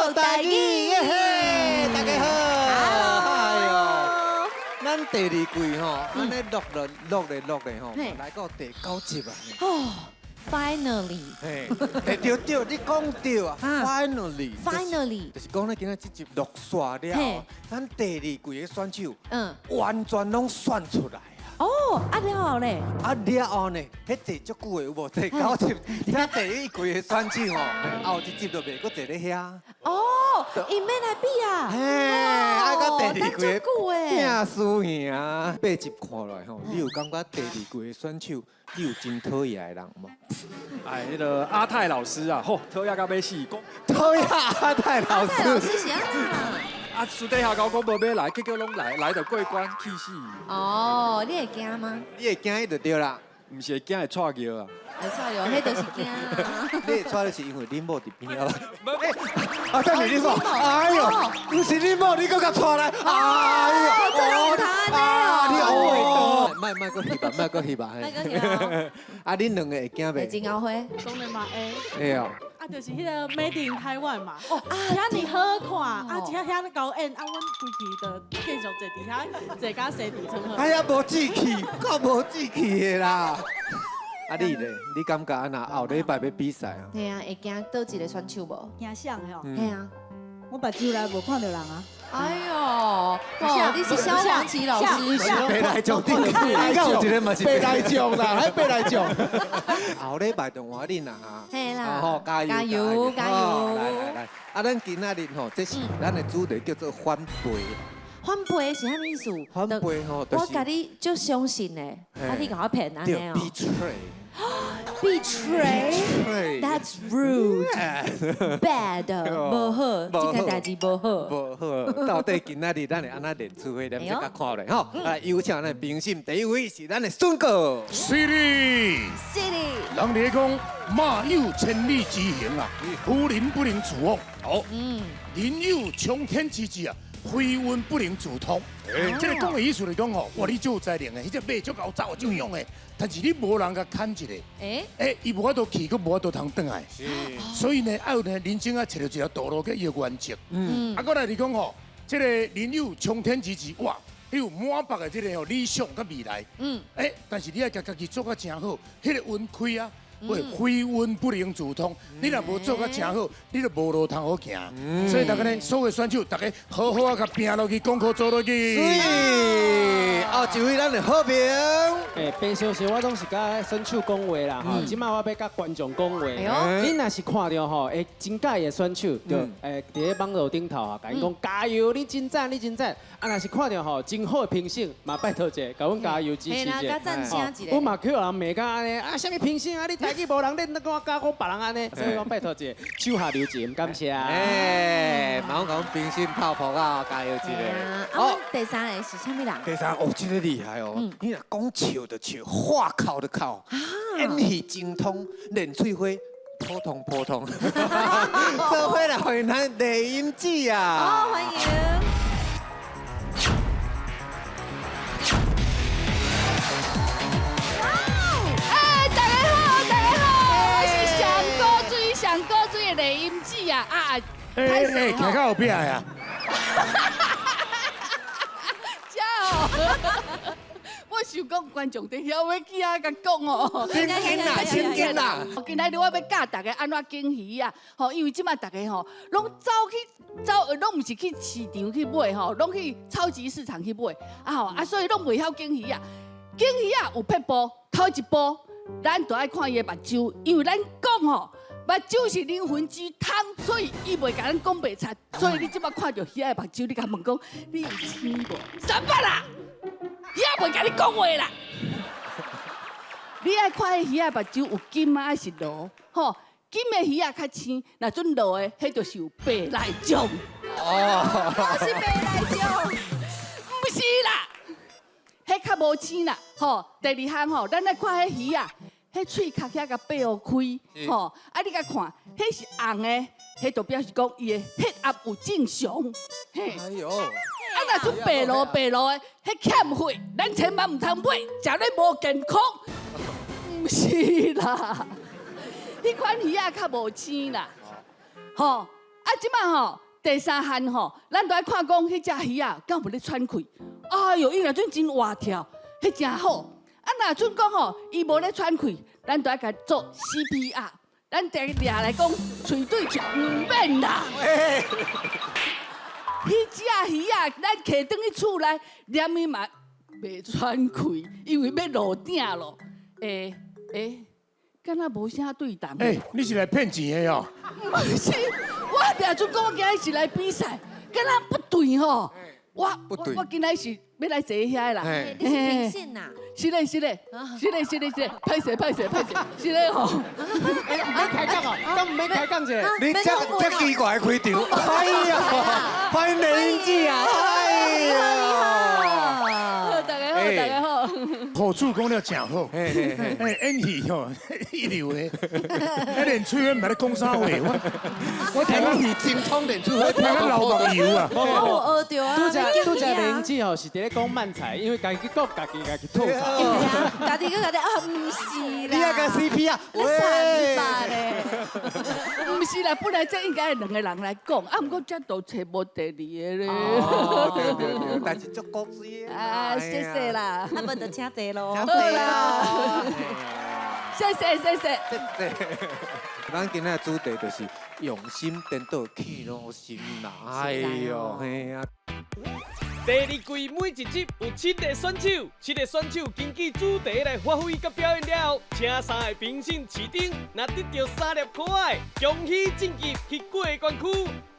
講台語，嘿，大家好。哎喲，咱第二季吼，按呢錄落錄咧錄咧吼，來到第九集啊。哦，finally。嘿，對對對，你講對啊，finally。 Finally。就是講咧，今仔這集落煞了，咱第二季的選手，完全攏選出來。哦，啊了後咧？啊了後呢？彼坐足久的有無？第九集，聽第一季的選手吼，後一集就袂閣坐咧遐。哦，伊欲來比啊？嘿，啊，佮第二季的拼輸贏。八集看落來吼，你有感覺第二季的選手，你有真討厭的人無？哎，彼个阿泰老師啊，吼，討厭到欲死。討厭阿泰老師。阿泰老師是按怎？啊，私底下共我講無欲來，結果攏來，來就過關，氣死。哦，你會驚嗎？你會驚伊就對啦。毋是會驚會掣尿啊。會掣尿，彼就是驚啊。你會掣就是因為恁某佇邊仔。啊，等下你說，哎呦，毋是恁某，你閣共帶來，哎呦，這攏毋通按呢哦。你莫莫閣戲吧，莫閣戲吧。莫閣戲哦。啊，恁兩個會驚袂？真後悔。當然嘛會。會哦。啊，就是彼个 Made in Taiwan 嘛，哦，遐爾好看，啊，而且遐爾𠢕演，啊，阮規氣就繼續坐佇遐，坐甲西佇床好。哎呀，無志氣，夠無志氣的啦。啊，你咧？你感覺按怎？後禮拜欲比賽啊？對啊，會驚佗一个選手無？驚啥的吼？對啊。我目睭內無看著人啊。哎呦，哇，你是蕭煌奇老師。白內障頂，應該有一个嘛是白內障啦，還白內障。後禮拜就換恁啦哈。嘿啦。好，加油加油加油！來來來，啊，咱今仔日吼，這是咱的主題叫做反背。反背是啥物意思？反背吼，我共你足相信的，啊，你共我騙按呢哦。 Betray。 Betray。 That's rude. Bad. 無好，這個代誌無好。無好，到底今仔日咱會按怎練出花，咱再看咧吼。來，有請咱評審第一位是咱的孫哥。是哩。是哩。人咧講馬有千里之行啊，夫人不能自枉。好。人有衝天之志啊，非運不能自通。這個講的意思來講吼，哇，你足有才能的，彼隻馬足𠢕走足勇的，但是你無人共牽一下，欸，伊無法度去，閣無法度通轉來。所以呢，愛有呢，人生愛揣著一條道路叫伊的原則。啊，閣來是講吼，這個人有衝天之志，哇，你有滿腹的這个理想佮未來。欸，但是你愛共家己做甲誠好，彼个運開啊。喂，非運不能自通。你若無做甲誠好，你就無路通好行。所以大家呢，所有選手，大家好好啊，共拼落去，功課做落去。水，後一位咱的好評。欸，平常時我攏是佮選手講話啦，吼，這擺我欲佮觀眾講話。恁若是看著吼，會真佮意的選手，就佇咧網路頂頭啊，共𪜶講加油，你真讚，你真讚。啊，若是看著吼真好的評審，嘛拜託者，共阮加油支持者。讚聲一下。阮嘛去予人罵甲按呢，啊，啥物評審啊，你台語無人練，你閣我教講別人按呢，所以講拜託者，手下留情，感謝。欸，嘛講評審泡泡啊，加油一下。啊，第三个是啥物人？第三哦，這個厲害哦！你若講笑就笑，話哭就哭，演戲精通，練喙花普通普通。做伙來歡迎咱麗音姊啊！好，歡迎。哎，大家好，大家好，我是上古水、上古水的麗音姊啊！啊，欸欸，徛較後壁啊！遮哦。我想講觀眾佇遐，欲去遐共講哦。真緊啦，真緊啦！今仔日我欲教大家按怎揀魚仔，吼，因為這擺大家吼，攏走去走，攏毋是去市場去買吼，攏去超級市場去買，啊吼，啊所以攏袂曉揀魚仔。揀魚仔有撇步，頭一步，咱就愛看伊的目睭，因為咱講吼，目睭是靈魂之窗，所以伊袂共咱講白賊。所以你這擺看著魚仔的目睭，你共問講，你有青無？三八啦！魚仔袂共你講話啦！你愛看彼魚仔目睭有金啊，還是濁？吼，金的魚仔較青，若陣濁的，彼就是有白內障。哦，是白內障，毋是啦，彼較無青啦。吼，第二項吼，咱來看彼魚仔，彼喙殼遐共擘予開，吼，啊你共看，彼是紅的，彼就表示講伊的血壓有正常。嘿。哎喲。啊，若陣白鷺白鷺的，彼欠血，咱千萬毋通買，食咧無健康。毋是啦，彼款魚仔較無青啦，吼。啊，啊，這擺吼第三項吼，咱都愛看講彼隻魚仔敢有咧喘氣。哎喲，伊若陣真活跳，彼誠好。啊，若陣講吼，伊無咧喘氣，咱都愛共做 CPR。咱第掠來講，喙對喙毋免啦。彼隻魚仔，咱提轉去厝內，連伊嘛袂喘氣，因為欲落鼎咯。欸欸，敢若無啥對同。欸，你是來騙錢的哦？毋是，我掠準講我今日是來比賽，敢若不對吼。我我今日是欲來坐遐啦。你是評審呐？是嘞是嘞，是嘞是嘞是嘞，歹勢歹勢歹勢，是嘞吼。欸，毋免開講哦，敢毋免開講者。你這這奇怪的開場，哎呀，歡迎麗英姐啊，哎呀。好，大家好，大家好。何主講了誠好，欸，演戲吼一流的，欸，連翠花毋知咧講啥話，我聽戲精通，連翠花聽到流目油啊。我學著啊。拄則麗英姐吼是佇咧講漫才，因為家己講家己家己吐槽。家己閣家己啊，毋是啦。你也共 CP 啊？喂，咧。毋是啦，本來這應該兩個人來講，啊，毋過這都揣無第二個咧。哦，對對對，但是足古錐的。啊，謝謝啦。啊，無就請坐咯。請坐啦。謝謝謝謝。謝謝。咱今仔主題就是用心顛倒氣腦心啦。哎喲，嘿啊。第二季每一集有7個選手，7個選手根據主題來發揮佮表演了後，請3個評審市長，若得著3粒箍仔，恭喜晉級去過關區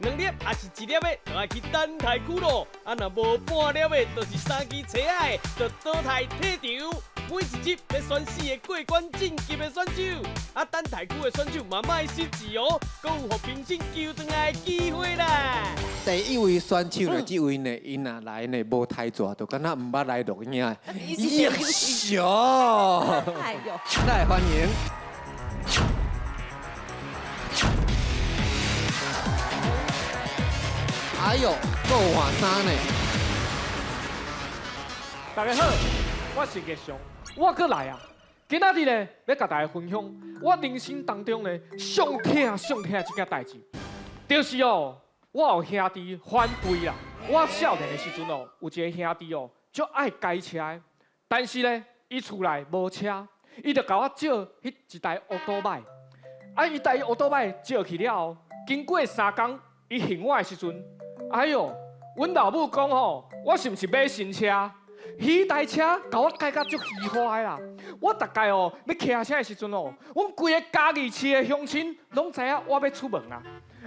；2粒抑是1粒的，就愛去等待區咯。啊，若無半粒的，就是3支錘仔的，就淘汰退場。每一集欲選4個過關晉級的選手，啊，等待區的選手嘛莫失志哦，閣有予評審救轉來的機會啦。第一位選手呢，這位呢，伊若來呢無台座，就敢若毋捌來錄影。英雄，來歡迎。哎呦，閣有換衫呢！大家好，我是葉翔，我閣來啊！今仔日呢，欲共大家分享我人生當中呢上疼上疼一件代誌，就是哦，我有兄弟反對啦。我少年的時陣哦，有一个兄弟哦，足愛開車的，但是呢，伊厝內無車，伊就共我借彼一台烏多擺。啊，伊台烏多擺借去了後，經過3工，伊還我的時陣，哎喲，阮老母講吼，我是毋是買新車？彼台車共我改甲足虚華的啦！我逐擺哦，欲騎車的時陣哦，阮規个嘉義市的鄉親攏知影我欲出門啊！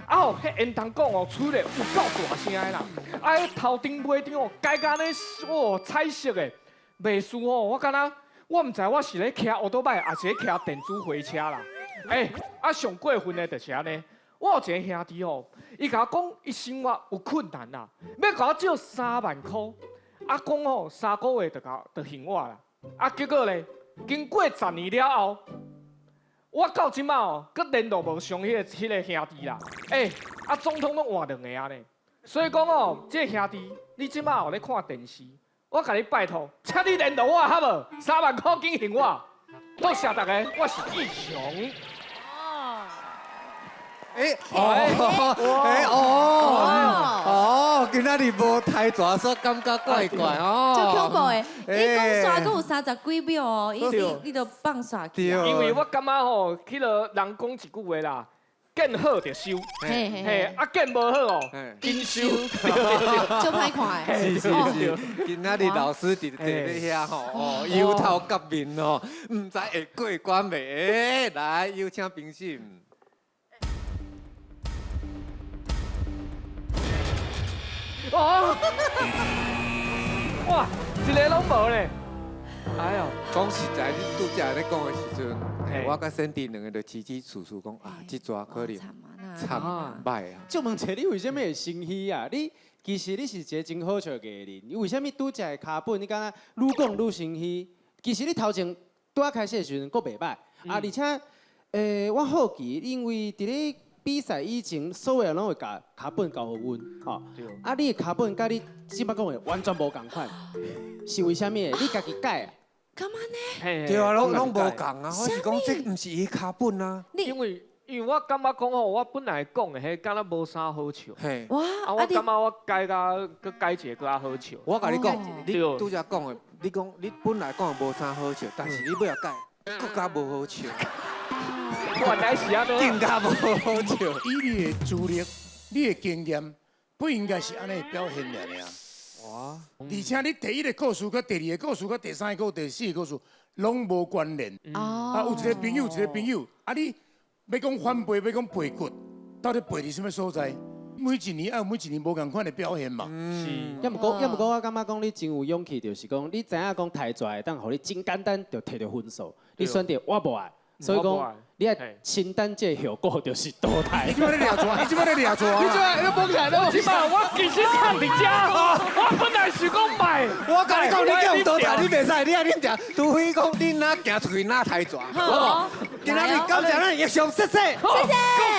啊吼，彼煙筒管哦，吹咧有夠大聲的啦！啊，彼頭頂尾頂哦，改甲呢哦彩色的，袂輸哦，我敢若我毋知我是咧騎烏多擺，抑是咧騎電子火車啦！欸，啊上過分的就是按呢，我有一個兄弟哦，伊共我講伊生活有困難啦，欲共我借3萬箍。啊，講吼3個月就共就還我啦。啊，結果咧，經過10年了後，我到這擺哦，閣聯絡無上彼個兄弟啦。欸，啊，總統攏換2個啊呢。所以講哦，這個兄弟，你這擺哦咧看電視，我共你拜託，請你聯絡我好無？3萬箍緊還我。多謝大家，我是義雄。欸哦，欸哦，哦，今仔日無台座，所以感覺怪怪哦。足恐怖的，伊講煞閣有30幾秒哦，伊你就放煞去。因為我感覺吼，彼个人講一句話啦，見好就收，嘿，啊見無好哦，緊收。足歹看的。是是是，今仔日老師佇坐咧遐吼，哦，油頭革面哦，毋知會過關袂？來，有請評審。哦！哇，一个拢無咧。哎喲，講實在，你拄才咧講的時陣，我佮珊迪兩個就起起楚楚講啊，這逝可能慘歹啊。就問者你為啥物會心虛啊？你其實你是一個真好笑的人，你為啥物拄才的跤本你敢若愈講愈心虛？其實你頭前拄仔開始的時陣閣袂歹，啊，而且，我好奇，因為佇咧比賽以前，所有人攏會共跤本交予阮，吼。啊，你的跤本佮你這擺講的完全無仝款，是為啥物的？你家己改啊？幹嘛呢？對啊，攏無仝啊！我是講這毋是伊跤本啊。因為因為我感覺講吼，我本來講的彼敢若無啥好笑。哇！啊，我感覺我改甲閣改一个閣較好笑。我共你講，你拄才講的，你講你本來講的無啥好笑，但是你尾仔改，閣較無好笑。原來是按呢，更加無好笑。以你的資歷、你的經驗，不應該是按呢表現爾爾。哇！而且你第一个故事、佮第二个故事、佮第三个故事、第四个故事，攏無關聯。啊，有一个朋友，一个朋友，啊，你欲講反背，欲講背骨，到底背佇啥物所在？每一年愛有每一年無仝款的表現嘛。是。抑毋過，我感覺講你真有勇氣，就是講你知影講刣蛇會當予你真簡單就提著分數，你選擇我無愛，所以講你愛承擔這個後果，就是淘汰。你這擺咧掠蛇，你這擺咧掠蛇。你這擺你綁起來都。這擺我其實崁佇遮，我本來想講賣。我共你講，你叫人淘汰，你袂使，你愛啉茶，除非講你若行出去若刣蛇。好無？今仔日感謝咱葉翔，謝謝。謝謝。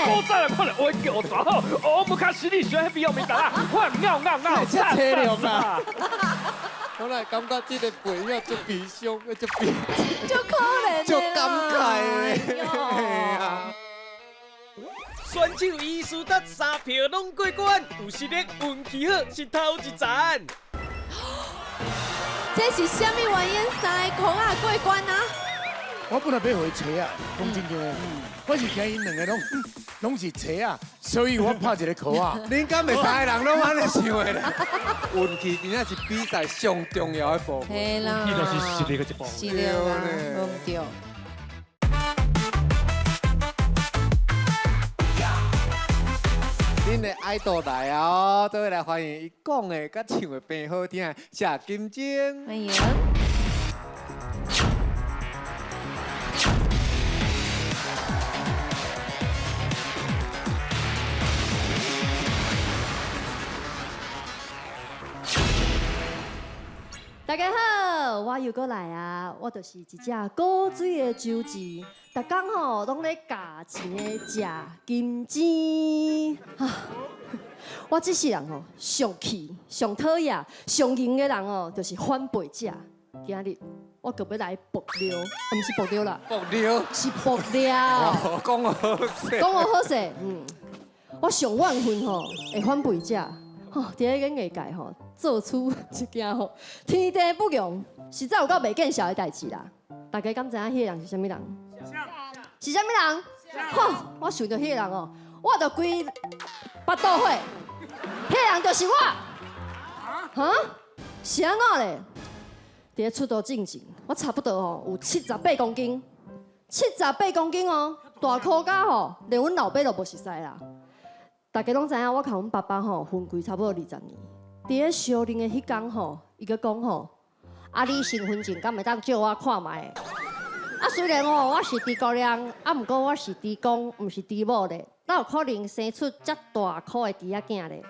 古早來看咧，我叫蛇好，我無較實力，選比較明達啦。我咬咬咬，這凄涼啦。我來感覺這個背影足悲傷，足悲，足可憐，足感慨的。選手伊斯達三票攏過關，有實力運氣好是頭一層。這是啥物原因？三个箍仔過關啊？我本來欲予伊揣啊，講真正的，我是驚𪜶兩个攏是揣啊，所以我拍一个箍仔。恁敢袂三个人攏按呢想的啦？運氣真正是比賽上重要的部分。嘿啦，運氣就是實力的一部分。是啦，無毋對。恁的愛豆來啊！做伙來歡迎伊講的、佮唱的變好聽的謝金晶。歡迎。大家好，我又閣來啊！我就是一隻古錐的周子，逐工吼攏咧價錢的食金錢。啊，我這世人吼上氣、上討厭、上硬的人哦，就是反背者。今日我閣欲來爆料，毋是爆料啦，爆料是爆料。講好勢，講好勢。嗯，我上怨恨吼會反背者，吼佇咧演藝界吼。做出一件吼天地不容，實在有夠袂見笑的代誌啦！大家敢知影彼个人是啥物人？是啥物人？吼！我想著彼个人哦，我就規腹肚火，彼个人就是我。哈？是按怎咧？佇咧出道進前，我差不多吼有78公斤，78公斤哦，大箍甲吼，連阮老爸都無熟似啦。大家攏知影，我共阮爸爸吼分開差不多20年。佇咧相認的彼工吼，伊閣講吼，啊你身份證敢會當借我看覓？啊雖然吼我是豬哥亮，啊毋過我是豬公，毋是豬母咧，哪有可能生出遮大箍的豬仔囝咧？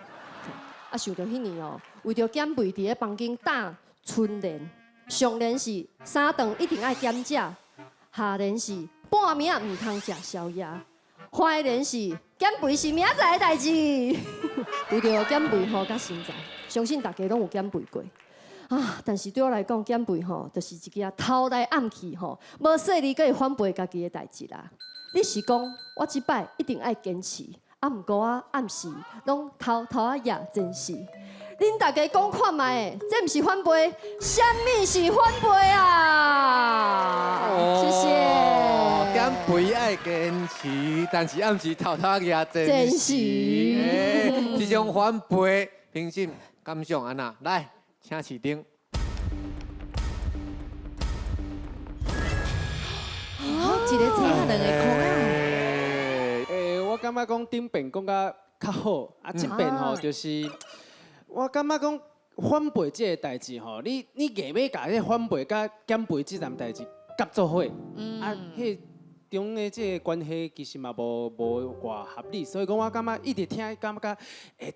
啊想著彼年哦，為著減肥，佇咧房間打春聯，上聯是三頓一定愛減食，下聯是半暝仔毋通食宵夜，橫聯是減肥是明仔載的代誌。為著減肥吼，佮身材。相信大家攏有減肥過啊，但是對我來講，減肥吼就是一件偷來暗去吼，無細膩閣會反背家己的代誌啦。你是講我這擺一定愛堅持，啊，毋過我暗時攏偷偷仔掖前事。恁大家講看覓，這毋是反背，啥物是反背啊？謝謝。減肥愛堅持，但是暗時偷偷掖前事。這種反背，評審感想按怎？來，請試燈。哦，一個青，兩个箍仔。我感覺講頂遍講甲較好，啊，這遍吼就是我感覺講反背這个代誌吼，你硬欲共這反背佮減肥這件代誌夾做伙，啊，彼中的這个關係其實嘛無偌合理，所以講我感覺一直聽感覺，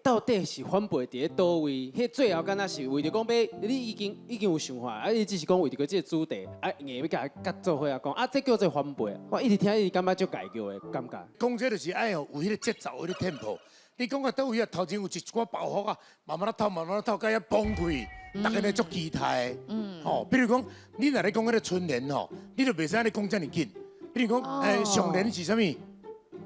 到底是反背佇咧佗位？彼最後敢若是為著講欲，你已經有想法，啊，你只是講為著這個主題，啊，硬欲共伊夾做伙啊講，啊，這叫做反背。我一直聽一直感覺足家叫的感覺。講這就是愛有彼个節奏，彼个 tempo。你講到佗位啊，頭前有一寡包袱啊，慢慢仔透，慢慢仔透，到遐崩開，逐家咧足期待。吼，比如講，你若咧講彼个春聯吼，你就袂使按呢講遮爾緊。比如講，上聯是啥物？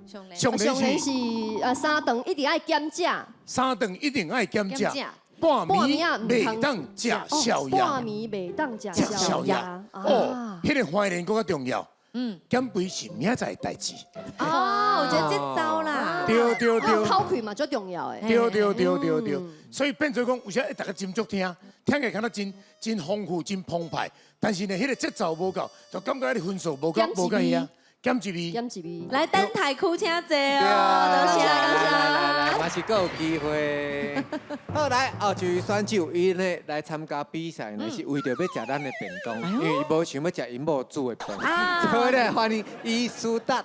上联是三顿一定爱减食，三顿一定爱减食，半暝袂当食宵夜，半暝袂当食宵夜。哦，彼个怀念阁较重要。减肥是明仔载的代志。哦，有一个节奏啦。对对对。口气嘛足重要的。对对对对对。所以变做讲，有时大家真足听，听起来敢若真真丰富、真澎湃，但是呢，彼个节奏无够，就感觉彼个分数无够无够遐。减一味，减一味。来等台区请坐哦，多谢多谢。来来，嘛是阁有机会。好，来后一位选手，伊呢来参加比赛呢，是为著欲食咱的便当，因为伊无想欲食𪜶某煮的饭。所以咧，欢迎伊斯达。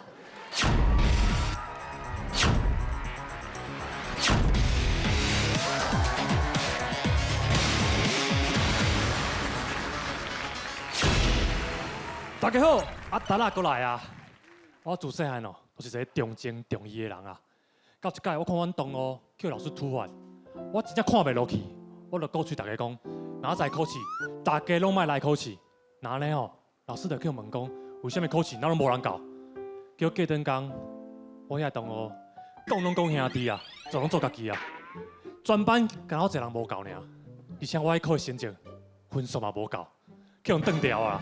大家好，阿达仔阁来啊！我自细汉哦，都是一个重情重义的人啊。到一摆，我看阮同学叫老师处罚，我真正看袂落去，我就鼓吹大家讲，明仔载考试，大家拢莫来考试。那呢吼，老师就去问讲，为啥物考试，哪拢无人到？叫过转工，我遐同学讲拢讲兄弟啊，做拢做家己啊。全班敢若一个人无到尔，而且我彼考的成绩分数嘛无够，去予断掉啊。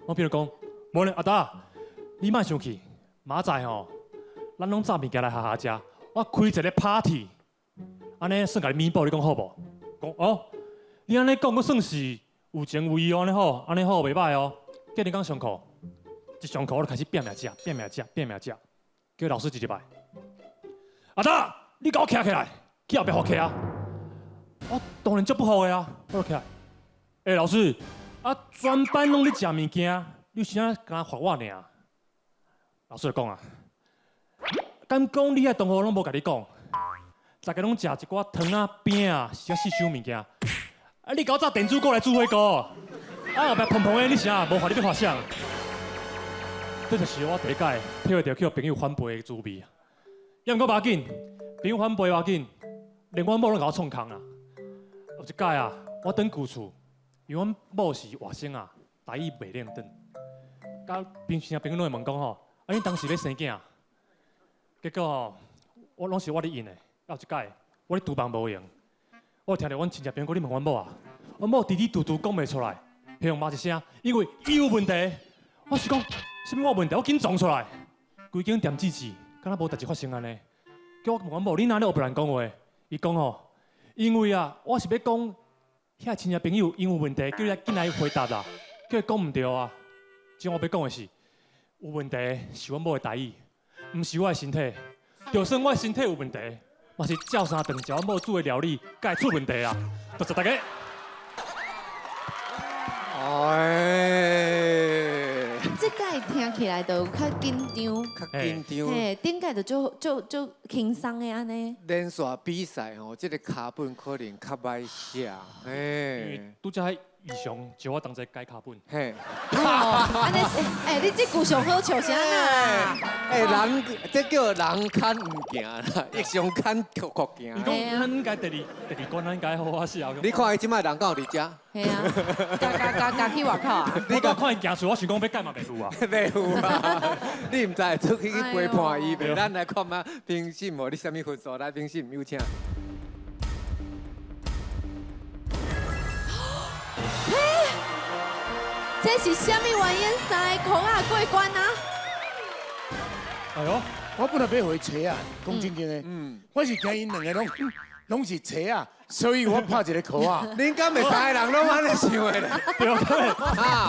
我比如讲，无咧，阿达，你莫生气，明仔载吼，咱拢炸物件来学校食，我开一个 party，按呢算共你弥补，你讲好无？讲哦，你按呢讲，阁算是有情有义哦，按呢好，按呢好袂䆀哦。隔日讲上课，一上课我就开始拼命食，拼命食，拼命食，叫老师一入来，阿达，你共我徛起来，去后壁罚徛啊！我当然足不服的啊，我就起来，欸，老师。啊，全班拢咧食物件，你是按怎罚我尔？老师就讲啊，敢讲你遐同学拢无共你讲，大家拢食一寡汤仔饼啊，是四样物件。啊，你共我炸电煮锅来煮火锅，啊后壁砰砰的，你啥？无罚你欲罚啥？这就是我第一摆体会著去予朋友反背的滋味。犹毋过无要紧，朋友反背无要紧，连阮某拢共我创空啊。有一摆啊，我转旧厝。因为阮某是外省啊，台语袂轮转。佮平时朋友拢会问讲吼，啊，你当时欲生囝？结果吼，我拢是我咧应的。有一摆，我咧厨房无闲，我听著阮亲戚朋友讲，你问阮某啊，阮某滴滴嘟嘟讲袂出来，彼用骂一声，因为伊有问题。我是讲，啥物我有问题？我紧撞出来，规间店子子，敢若无代志发生按呢。叫我问阮某，你哪咧乌白乱讲话？伊讲吼，因为啊，我是欲讲。遐亲戚朋友𪜶有问题，叫你紧来回答啦，叫伊讲毋对啊。这我欲讲的是，有问题是阮某的台语，毋是我的身体。就算我的身体有问题，嘛是照三顿食阮某煮的料理，才会出问题啊。多谢大家。哎，这摆听起来就较紧张，较紧张。嘿，顶摆就足足足轻松的按呢。连续比赛吼，这个脚本可能较歹写。嘿，拄才异常招我同齐改脚本。嘿。哦，按呢，欸，你这句上好笑啥啦？欸，人这叫人牵毋行啦，异常牵确确行。伊讲咱应该第二关，咱应该好好写。你看伊这摆人敢有伫遮？嘿啊，加加加去外口啊！你刚看伊行出，我想讲欲改嘛袂有啊。袂有啊！你毋知会出去去陪伴伊袂？咱来看觅评审无？你啥物分数？来评审有请。嘿，这是啥物原因？三个箍仔过关啊？哎呦，我本来欲回车啊，讲真经的，我是惊𪜶两个拢是车啊，所以我拍一个箍仔。恁敢袂三个人拢按呢想的咧？对对，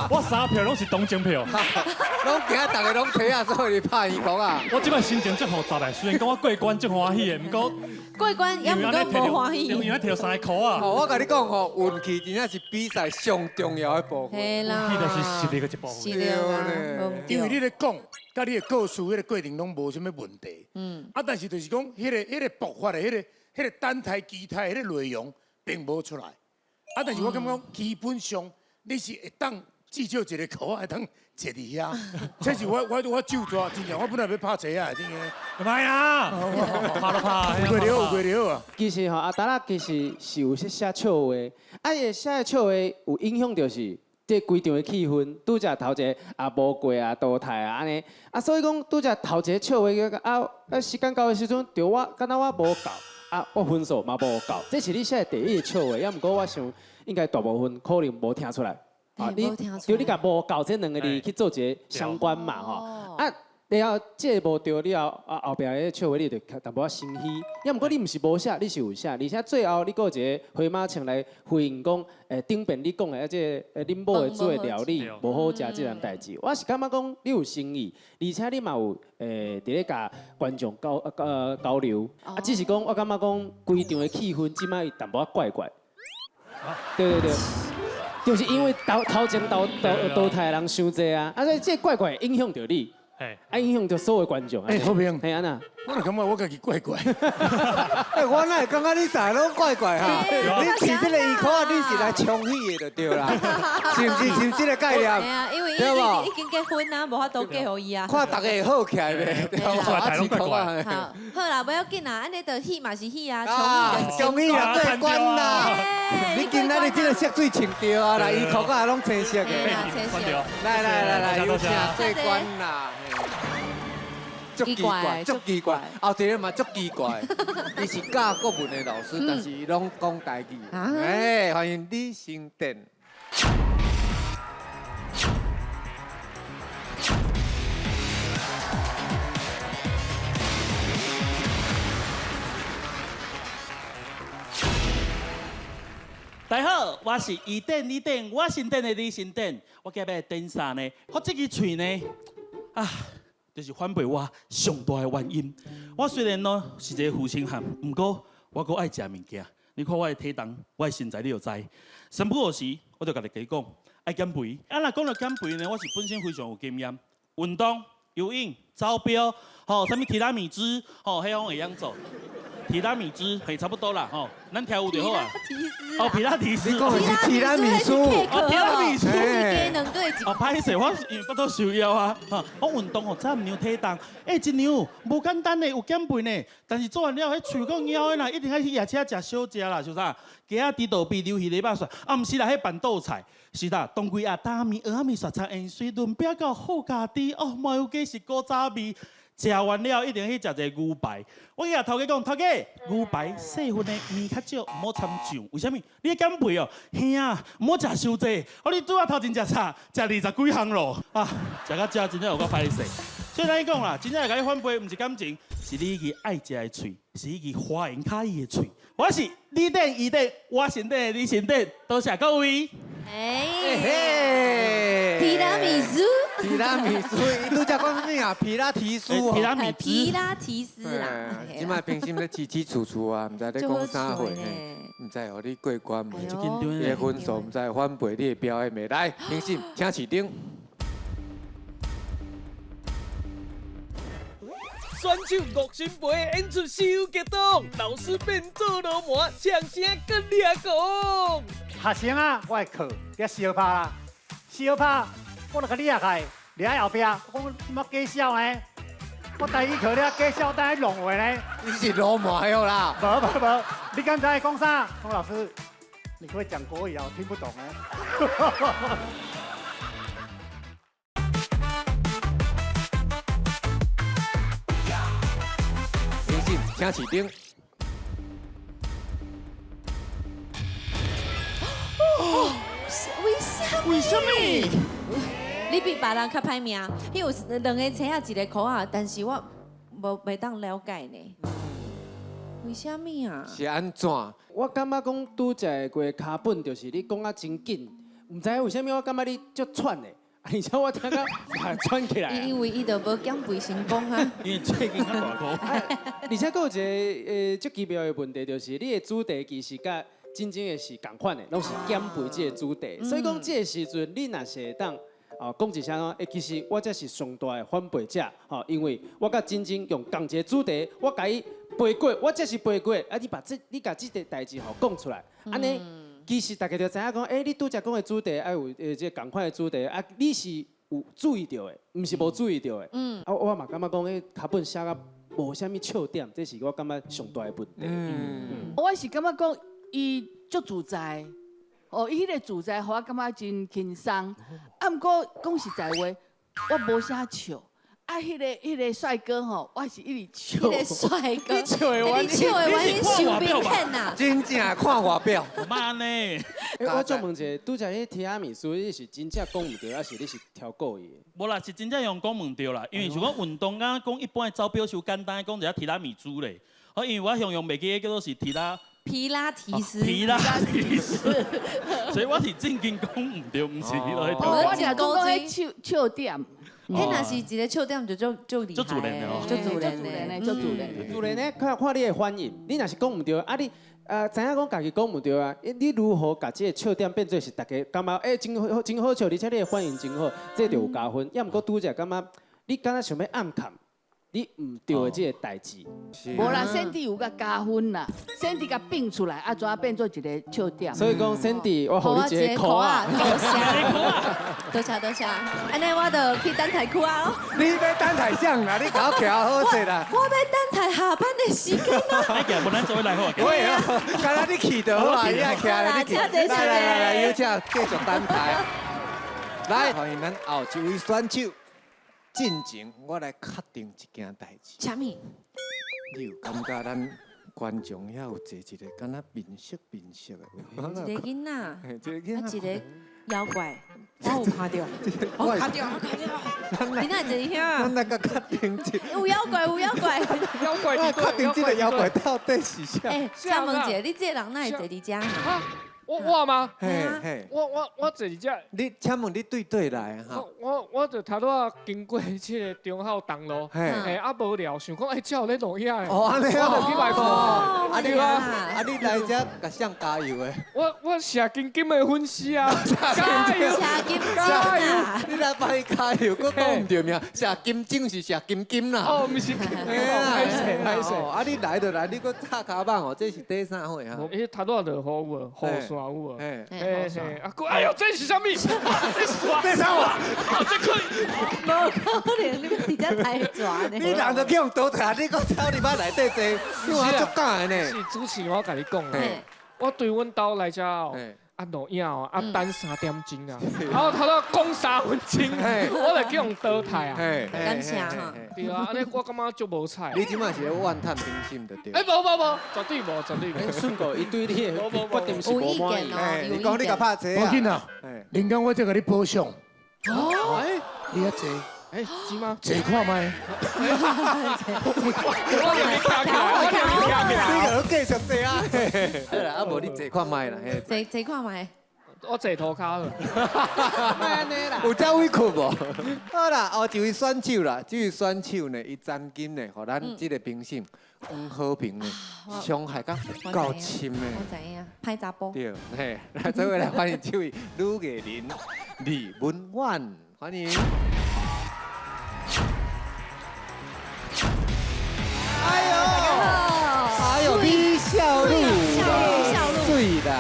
我三票拢是同情票，拢惊逐家拢车啊，所以拍伊箍仔。我这摆心情足复杂的，虽然讲我过关足欢喜的，毋过过关也毋过无欢喜。因为提著三个箍仔。哦，我共你讲吼，运气真正是比赛上重要的部分。嘿啦，运气就是实力的一部分。是啦，因为你咧讲，佮你的故事，彼个过程拢无啥物问题。啊，但是就是讲，彼个爆发的，彼个单台机台，彼个内容并无出来。啊，但是我感觉基本上你是会当至少一个箍仔会当坐伫遐。这是我就抓，真正我本来欲拍车仔，真的。莫啊，拍都拍。有过了，有过了啊。其实吼，阿达仔其实是有咧写笑话，啊，伊写的笑话有影响，就是這規場的氣氛，拄才頭一个啊無過啊淘汰啊按呢，啊所以講拄才頭一個笑話啊啊時間到的時陣，著我敢若我無夠啊，我分數嘛無夠，這是你寫的第一个笑話，抑毋過我想應該大部分可能無聽出來。啊，你對你共無夠這兩個字去做一個相關嘛吼，啊。然後這個無對了後，啊後壁彼個笑話你就淡薄仔心虛。抑毋過你毋是無寫，你是有寫，而且最後你閣有一個回馬槍來回應講，頂邊你講的啊，這個恁某的煮的料理無好食這件代誌。我是感覺講你有誠意，而且你嘛有佇咧共觀眾交流。啊，只是講我感覺講規場的氣氛這擺淡薄仔怪怪。對對對。就是因為頭前淘汰的人傷濟啊，啊所以這個怪怪影響著你。啊！影響著所有觀眾。欸，和平，係按怎？我就感覺我家己怪怪。欸，我哪會感覺你三個攏怪怪哈？你穿這個衣褲啊，你是來充喜的就對啦，是毋是？是毋是這個概念？對啊，因為伊已經結婚啊，無法度嫁予伊啊。看逐个會好起來袂？對無？啊，是講啊。好，好啦，無要緊啦，按呢就戲嘛是戲啊，充喜啊，過關啦！你今仔日這個色水穿對啊，來衣褲啊攏青色的。來來來來，有請過關啦。足奇怪，足奇怪，後一個嘛足奇怪，伊是教國文的老師，但是伊攏講台語。哎，歡迎李新典。大家好，我是伊典李典，我姓典的李新典。我今日點啥呢？我這支喙呢，啊，就是反背我上大的原因。我雖然咯是一個負心漢，毋過我閣愛食物件。你看我的體重，我的身材，你就知。三不五時，我就共大家講，愛減肥。啊，若講到減肥呢，我是本身非常有經驗，運動、游泳、走標，吼，啥物提拉米茲，吼，彼種會曉做。提拉米茲嘿，差不多啦，吼，咱跳舞就好啊。哦，皮拉提斯，你講的是提拉米蘇，哦，提拉米蘇。哦，歹勢，我因為腹肚受枵啊，哈，我運動哦，才毋量體重，欸，一量無簡單呢，有減肥呢，但是做完了，彼喙閣枵的啦，一定愛去夜市食小食啦，是啥？雞仔豬肚皮、溜魚肉蒜，啊，毋是啦，彼辦桌菜，是啦，當歸仔、打麵、蚵仔麵、沙茶鹽水、潤餅到好家己，哦，麻油雞是古早味。食完了一定去食一个牛排。我去共頭家講，頭家牛排細份的麵較少，毋好摻醬。為啥物？你減肥哦，兄啊，毋好食傷濟。我你拄仔頭前食啥？食20幾項咯。啊，食到遮真正有夠歹勢。所以咱講啦，真正會共你反背，毋是感情，是你彼支愛食的喙，是彼支花言巧語的喙。我是你頂伊頂，我先頂你先頂，多謝各位。哎，提拉米蘇，提拉米蘇，伊拄才講啥物啊？皮拉提斯，皮拉米皮拉提斯啦。這擺平心咧起起厝厝啊，毋知咧講啥話，毋知予你過關無？你的分數毋知反背你的表演袂？來，平心，請試燈。選手吳新培演出收激動，老師變做流氓，唱聲閣掠狂。學生啊，我的課遐相拍啦，相拍，我就共掠開，掠喺後壁，我講什麼假笑呢？我台語課了假笑，等下弄話呢？你是流氓哦啦！無無無，你剛才講啥？洪老師，你會講國語啊？我聽不懂呢。請試燈。為啥？為啥物？你比別人較歹命，彼有兩個車仔，一個箍仔，但是我無袂當了解呢。為啥物啊？是按怎？我感覺講拄才的過跤本，就是你講啊真緊，毋知為啥物我感覺你足喘的。而且我聽到喘起來。因為伊就無減肥成功啊。因為最近較大箍。而且閣有一個足奇妙的問題，就是你的主題其實佮真正的是仝款的，攏是減肥這個主題。所以講這個時陣，你若是會當哦講一聲講，欸，其實我才是上大的反背者，吼，因為我佮真正用仝一個主題，我共伊背過，我才是背過。啊，你把這你共這個代誌吼講出來，按呢。其實大家就知影講，欸，你拄才講的主題，愛有這個仝款的主題，啊，你是有注意著的，毋是無注意著的。嗯。啊，我嘛感覺講，彼腳本寫甲無啥物笑點，這是我感覺上大的問題。我是感覺講，伊足自在，哦，伊彼个自在，予我感觉真輕鬆。啊，毋過講實在話，我無啥笑。啊，彼個帥哥吼，我是一直笑。彼個帥哥，你笑的原因，你笑的原因傷明顯啦。真正看外表。慢呢？欸，我想問一下，拄才彼提拉米蘇，你是真正講毋對，還是你是挑故意的？無啦，是真正用講毋對啦，因為像講運動啊，講一般的走表傷簡單，講一下提拉米蘇咧。哦，因為我形容袂記得叫做是提拉。皮拉提斯。皮拉提斯。所以我是正經講毋對，毋是彼落去。我就講講彼笑笑點。彼若是一個笑點就足足厲害，足自然的哦，足自然的，足自然。自然咧，看看你的反應。你若是講毋對，啊你，知影講家己講毋對啊，你如何共這個笑點變做是大家感覺欸真好真好笑，而且你的反應真好，這就有加分。抑毋過拄才感覺你敢若想欲暗藏你毋對的這個代誌。無啦，Sandy 有共加分啦，Sandy共變出來，啊，怎啊變做一個笑點？所以講，Sandy，我予你一個箍仔。多謝，多謝多謝。按呢我就去等待箍仔囉。你欲等待啥啦？你共我徛好勢啦。我欲等待下班的時間啊。哎，行，無咱做伙來好。喂啊，敢若你去就好啊，你愛徛咧，你去。來來來來，有請繼續等待。來，歡迎咱後一位選手。進前我來確定一件代誌。啥物？你有感覺咱觀眾遐有坐一個敢若面熟面熟的？一個囡仔，一個囡仔，一個妖怪，我有看著，我看著，我看著。你哪會坐遐？咱來共確定一下。有妖怪，有妖怪。妖怪，我確定這個妖怪到底是啥？欸，請問一下，你這個人哪會坐佇遮？我嗎？嘿嘿，我坐佇遮。你請問你對佗來哈？我就頭拄仔經過這個忠孝東路，嘿啊無聊，想講欸，這有咧錄影的，哦，按呢我就去來看。啊你啊，啊你來遮共誰加油的？我謝金金的粉絲啊，加油！謝金加油！你來幫伊加油，閣講毋對名，謝金鐘是謝金金啦。哦，毋是金金，歹勢歹勢。啊你來就來，你閣插跤蠓哦，這是底啥貨啊？欸，頭拄仔落雨有無？雨傘有無？嘿嘿，啊，哎呦，這是啥物？這是啥？這啥話？這可無可能，你欲佇遮抬蛇呢？你人就去予淘汰，你閣走入來內底坐，你有足敢的呢？是主持人，我共你講啊，我對阮兜來遮哦，啊錄影哦，啊等3點鐘啊，啊我頭拄講3分鐘，我就去予淘汰啊。感謝哈。對啊，按呢我感覺足無彩。你這擺是咧怨嘆評審就對。欸，無無無，絕對無，絕對無。順哥，伊對你的決定是無滿意。你講你共拍坐無緊啊，林剛我再共你補償。哦，你遐坐。欸，是嗎？坐看覓。我共你徛起來，我共你徛起來。你閣繼續坐啊？好啦，啊無你坐看覓啦。坐坐看覓。我坐塗跤了。有遮委屈無？好啦，後一位選手啦，這位選手呢，伊曾經呢，予咱這個評審黃和平呢，傷害甲夠深的。我知影，歹查埔。對，嘿，來，做伙來歡迎這位女藝人李文婉，歡迎。哎呦，哎呦，美少女啦，媠啦！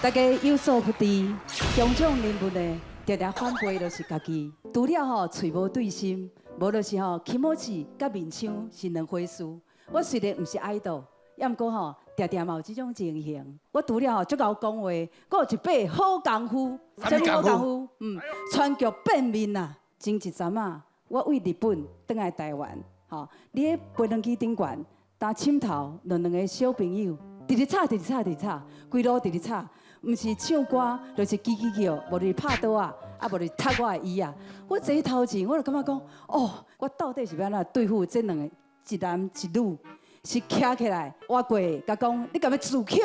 大家有所不知，公眾人物呢，常常反背就是家己。除了吼喙無對心，無就是吼起毛舌佮面腔是兩回事。我雖然毋是愛豆，猶毋過吼，常常嘛有這種情形。我除了吼足𠢕講話，閣有一把好功夫。啥物好功夫？嗯，川劇變面啊！前一陣仔，我對日本轉來台灣。吼，佇咧飛輪機頂懸，擔枕頭，兩個小朋友，直直吵，直直吵，直直吵，規路直直吵，毋是唱歌，就是吱吱叫，無就是拍桌仔，啊，無就是踢我的椅仔。我坐頭前，我就感覺講，哦，我到底是欲按怎對付這兩個一男一女？是徛起來，活過共講，你敢欲自抾，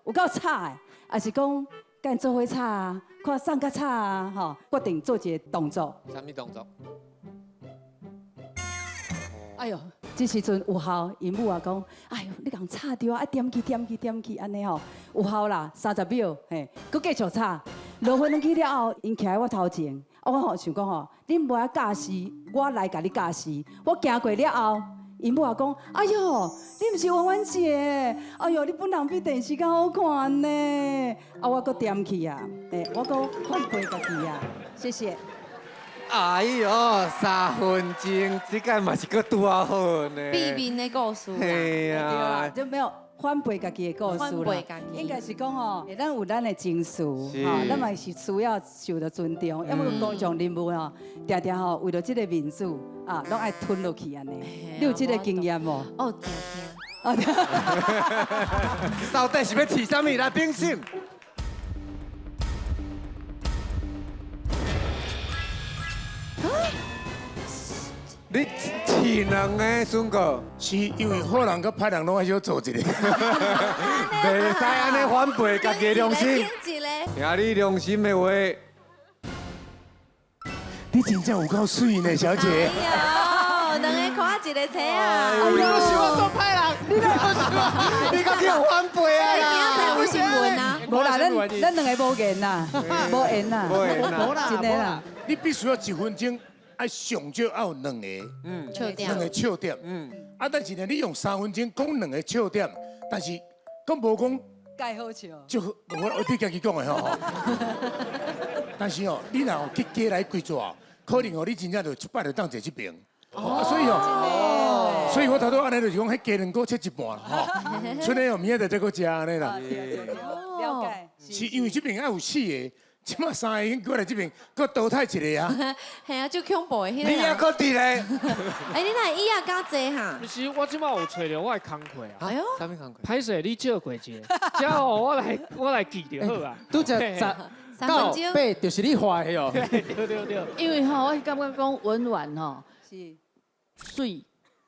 有夠吵的，抑是講共𪜶做伙吵啊，看啥較吵啊，吼，決定做一個動作。啥物動作？哎喲，這時陣有效，𪜶母也講，哎喲，你共吵著啊，愛點去點去點去，按呢吼，有效啦，30秒，嘿，閣繼續吵。落飛輪機了後，𪜶徛佇我頭前，啊，我吼想講吼，恁無愛教示，我來共你教示。我行過了後，𪜶母也講，哎喲，你毋是婉婉姐，哎喲，你本人比電視較好看呢。啊，我閣點去啊，嘿，我閣反背家己啊，謝謝。哎喲，3分鐘，這個嘛是閣拄仔好呢。避免的故事。嘿啊，就沒有。反背家己的故事啦，应该是讲吼，咱有咱的情绪，吼，咱嘛是需要受到尊重。要么公众人物吼，定定吼为了这个面子啊，拢爱吞落去按呢。你有这个经验无？哦，定定。到底是欲饲啥物来评审？你饲两个孙哥，是因为好人佮歹人拢爱小做一个，袂使按呢反背家己的良心。听你良心的话，你真正有够媠呢，小姐。哎呦，两个看一个车啊！哎呦，你是我做歹人，你哪你阁叫反背啊啦？有新闻啊？无啦，咱两个无缘啦，无缘啦，无缘啦，真的啦。你必须要一分钟。爱上少爱有两个，两个笑点，啊，但是呢，你用3分钟讲两个笑点，但是阁无讲盖好笑，就我你家己讲的吼。但是哦，你若去加来几撮，可能哦，你真正就一摆就当坐这边。啊，所以哦，所以我头拄按呢就是讲，彼鸡卵糕切一半啦，吼，剩的哦明仔载再阁食按呢啦。了解。是因为这边爱有4个。这马3个已经过来这边，阁淘汰一个啊！嘿啊，足恐怖的彼个。你也阁伫咧？哎，你哪会椅仔敢坐哈？毋是，我这马有揣著我的工课啊。哎呦，啥物工课？歹势，你借过一下，这吼我来记就好啊。拄则10、9、8，就是你画的哦。对对对。因为吼，我感觉讲温婉吼是媠，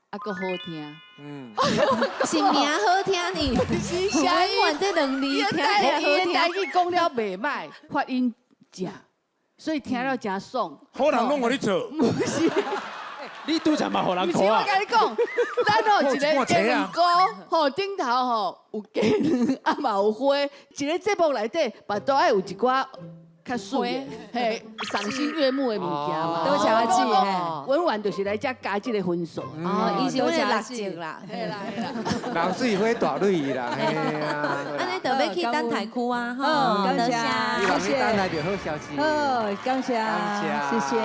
啊，阁好听。嗯。是名好听呢。是温婉这两字听起来好听。台语讲了袂歹，发音正，所以听了真爽。好人拢予你做。毋是。你拄则嘛予人毋是，我共你讲，咱吼一个鸡卵糕，吼顶头吼有鸡卵，啊嘛有花，一个节目内底嘛都爱有一寡较媠的，嘿，赏心悦目的物件嘛。多谢阿姊，温婉就是来遮加这个分数。哦，伊是阮的六级啦。嘿啦嘿啦。人媠花大蕊啦，嘿啊。按呢就欲去等台区啊，吼，感谢，谢谢。等来就好消息。好，感谢，谢谢。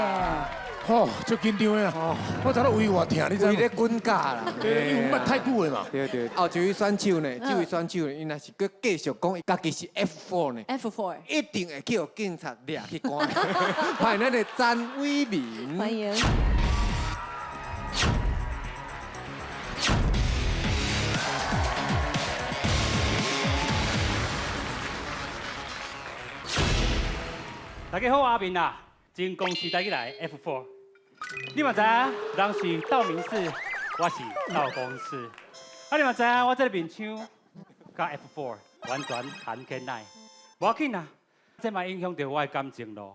吼，足紧张的啊！我头拄胃偌疼，你知？胃咧滚架啦。对，因为毋捌太久的嘛。对对。后一位选手呢，这位选手呢，伊若是阁继续讲，家己是 F4 呢？F4。一定会叫警察掠去关。欢迎咱的詹伟民。欢迎。大家好，阿明啊，真公司带起来 F4。你嘛知影，人是道明寺，我是道公司。啊，你嘛知影，我这个面相佮 F4 完全谈起来。无要紧啊，这嘛影响著我的感情路。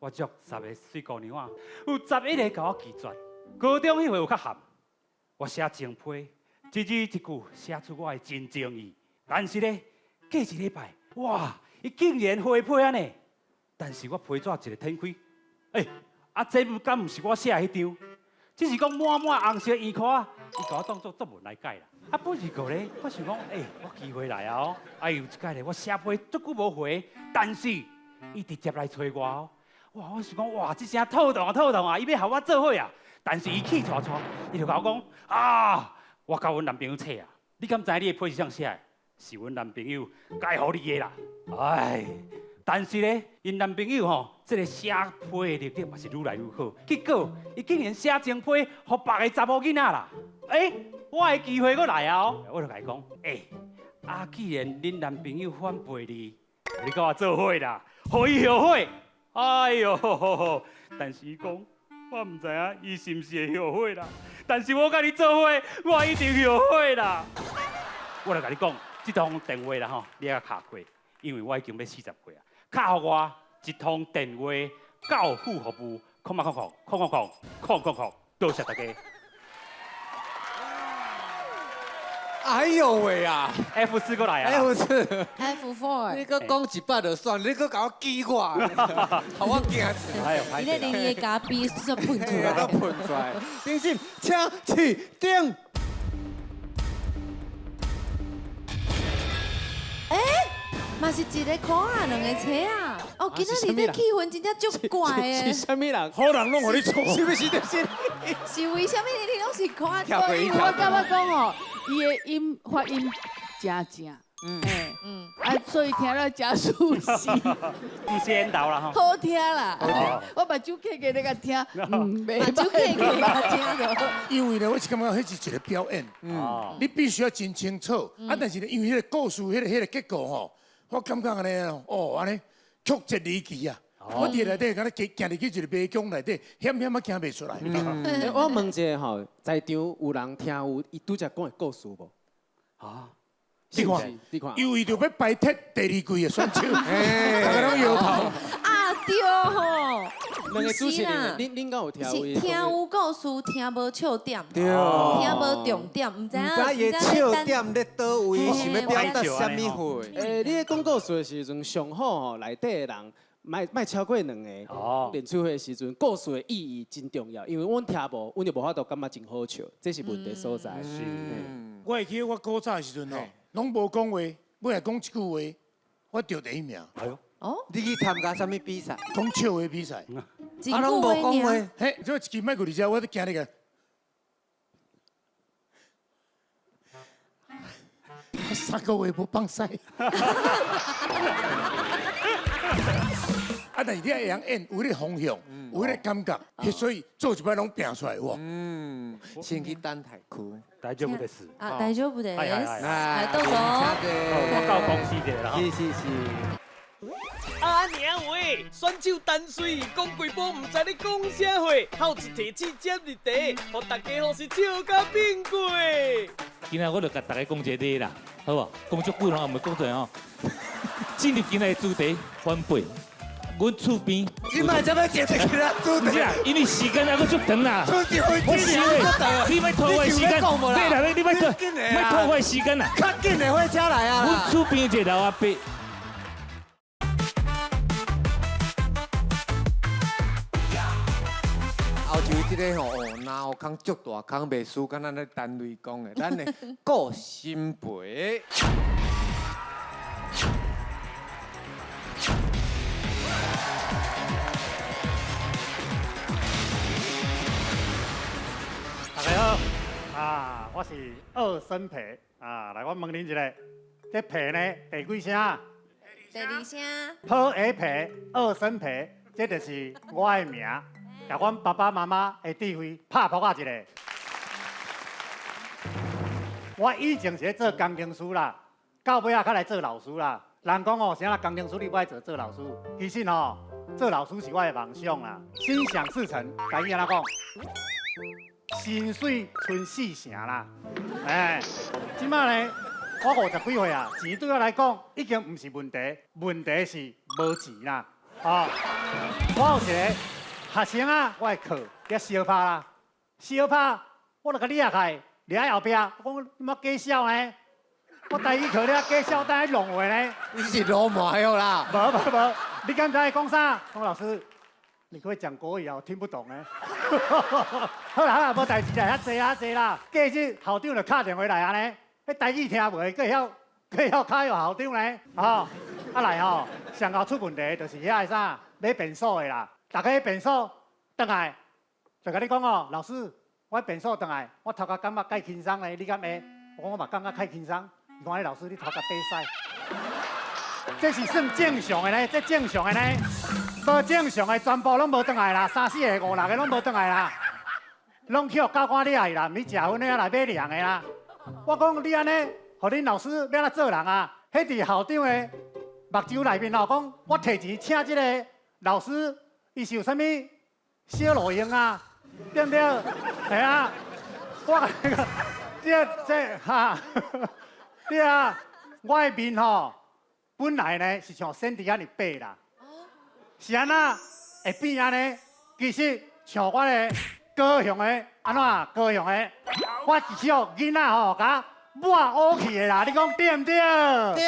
我祝10个媠姑娘啊，有11个共我拒绝。高中彼回有较含，我写情批，一字一句写出我的真情意。但是呢，过一礼拜，哇，伊竟然回批按呢。但是我批纸一个展开，欸。啊，这敢毋是我写的彼张，只是讲满满红色圆箍仔，伊共我当做作文来改啦。啊，本是个咧，我想讲，欸，我机会来啊哦。啊，有一摆咧，我写批足久无回，但是伊直接来揣我哦。哇，我想讲，哇，这声透动啊透动啊，伊欲予我做伙啊。但是伊气喘喘，伊就共我讲，啊，我共阮男朋友册啊，你敢知你的批是啥写的？是阮男朋友改予你的啦。哎。但是咧，𪜶男朋友吼，这个写批的能力嘛是愈来愈好。结果，伊竟然写情批，予别个查某囡仔啦。欸，我的机会阁来啊！我就共伊讲，欸，啊，既然恁男朋友反背你，你佮我做伙啦，予伊后悔。哎哟，但是伊讲，我毋知影伊是毋是会后悔啦。但是我佮你做伙，我一定后悔啦。我来共你讲，这通电话啦吼，你爱敲过，因为我已经欲40岁啊。敲予我一通电话到府服务，空啊空空空空空空空空，多谢大家。哎呦喂啊！F4过来啊！F4。 F4。你阁讲一摆就算，你阁共我记我，予我惊死。你咧连伊的咖啡都喷出来。都喷出来。评审，请起定。欸，嘛是一个箍仔，两个车仔。哦，今仔日这气氛真正足怪的。是啥物人？好人拢予你错。是不是就是？是为啥物你拢是箍仔？因为我感觉讲吼，伊的音发音真正。嗯嗯，啊，所以听了真舒适，毋是缘投啦吼。好听啦。我目睭开开咧共听，目睭开开嘛听著。因为呢，我是感觉彼是一个表演，你必须要真清楚。啊，但是呢，因为彼个故事、彼个结构吼，我感觉按呢，哦，按呢曲折离奇啊。我伫内底，敢若行行入去一个迷宫内底，险险仔行袂出来。我问一下吼，在场有人听有伊拄才讲的故事无？啊？你看，你看，因为就欲排斥第二季的选手，大家拢摇头。啊对吼，两个主持人，恁敢有听有？是听有故事，听无笑点，听无重点，毋知影。毋知伊的笑点咧佗位，想欲表达啥物货？欸，你咧讲故事的时阵，上好吼内底的人。莫超过两个。练出的时阵，故事的意义真重要，因为阮听无，阮就无法度感觉真好笑，这是问题所在。是。我会记得我古早的时阵吼，拢无讲话，尾仔讲一句话，我得第一名。哎呦。哦。你去参加啥物比赛？讲笑话比赛。啊，拢无讲话。嘿，这一支麦过伫遮，我都惊你个。三个月无放屎。啊，但是你会晓演，有彼个方向，有彼个感觉，所以做一摆拢拼出来哇。嗯，先去等待区。大丈夫です。啊，大丈夫です。来，动手。我到公司者啦。是是是。阿娘喂，选手单水讲几晡，毋知咧讲啥话，好一提起接入题，予大家予是笑甲变过。今仔我就共大家讲一个例啦，好无？讲足久拢也袂讲出来吼。进入今仔的主题，翻倍。阮厝边，你莫这欲接入去啦，主题。因为时间还阁足长啦。我是你莫拖我时间，对啦，你莫拖，莫拖我时间啦。较紧的火车来啊！阮厝边一个老阿伯。后一位这个吼，哦，脑空足大空，袂输敢若咧单位讲的，咱的顾新培。大家好，啊，我是二生皮啊，来，我问恁一下，这皮呢第几声？第二声。普下皮，二生皮，这就是我的名。共阮爸爸妈妈的智慧拍扑仔一下。我以前是咧做工程师啦，到尾仔较来做老师啦。人讲哦，啥啦工程师你不爱做做老师，其实吼，做老师是我的梦想啦。心想事成，台语按怎讲？心水春四成啦。哎，这摆呢，我50几岁啊，钱对我来讲已经毋是问题，问题是无钱啦。哦，我有一个学生啊，我的课遐相拍啦，相拍，我就共掠开，掠喺后壁，我讲你莫假笑呢，我台语课了假笑，等下弄话呢。你是鲁麻哟啦？无无无，你敢知讲啥？讲老师，你可以讲国语啊，我听不懂呢。好啦好啦，无代志啦，遐济遐济啦。过日校长就敲电话来按呢，彼台语听袂，阁会晓阁会晓敲予校长呢。吼，啊来吼，上后出问题就是遐个啥买便所的啦。逐家便所转来，就共你讲哦，老师，我便所转来，我头壳感觉介轻松咧，你敢会？我讲我嘛感觉较轻松。伊讲，老师，你头壳底屎。这是算正常的呢，这正常的呢，无正常的全部拢无转来啦，三四个、五六个拢无转来啦，拢去予教官掠去啦，毋是食薰的来买凉的啦。我讲你按呢，予恁老师欲按怎做人啊？彼伫校长的目睭内面哦，讲我提钱请这个老师，伊是有啥物小路用啊？对毋对？系啊，我共你讲，这哈，对啊，我的面吼，本来呢是像先知按呢白啦，是按怎会变按呢？其实像我的高雄的按怎高雄的，我是予囡仔吼，共抹乌去的啦，你讲对毋对？对。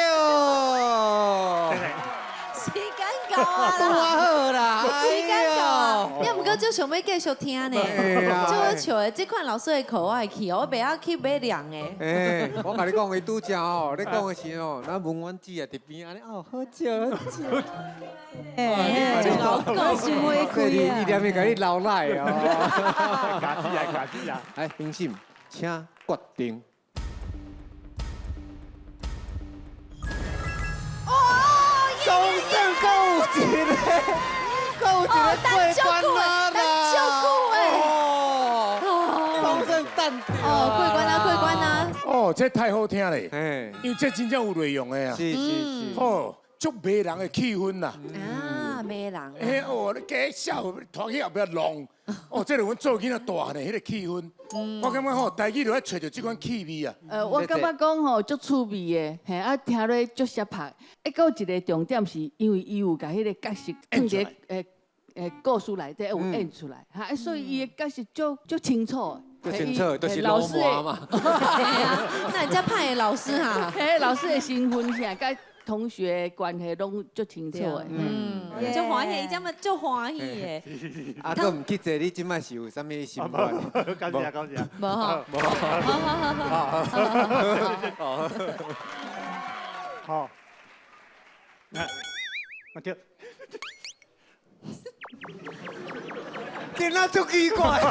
时间到啊拄仔好啦，时间到啊！你毋过足想欲继续听呢，足好笑的。这款老师的课我会去哦，我袂晓去买凉的。欸，我共你讲，伊拄则哦，咧讲的时吼，咱文婉姊啊伫边按呢哦，好笑好笑。欸，就老讲心会开啊！伊连会共你流奶哦。假死啊，假死啊！来，评审，请决定。阁有一个过关啦！等足久的。哦，讲算等哦，过关啊，过关啊！哦，这太好听咧，因为这真正有内容的啊。是是是。哦，足迷人的气氛啦。啊，迷人。哎哦，你假笑，拖去后壁弄。哦，这是阮做囡仔大汉的彼个气氛。我感觉吼，台语就爱揣著这款气味啊。我感觉讲吼足趣味的，嘿啊，听落足适拍。啊，阁有一个重点是，因为伊有共彼个角色放伫故事内底有演出来，哈，所以伊的角色足足清楚。足清楚，就是老魔嘛。那你遮歹的老师哈？嘿，老师的身份啥，佮同学关系拢足清楚的。嗯，足欢喜，伊这么足欢喜的。啊，阁毋去坐，你这摆是有啥物心愿？感谢感谢。无吼。无。好。好。我对。今仔足奇怪，